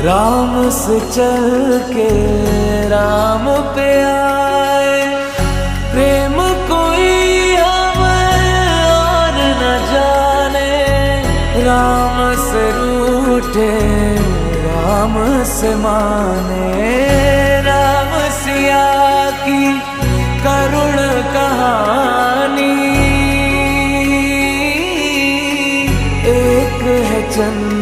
राम से चल के राम पे आए, प्रेम कोई हम और न जाने। राम से रूठे राम से माने, राम सिया की करुण कहानी। एक है चंद्र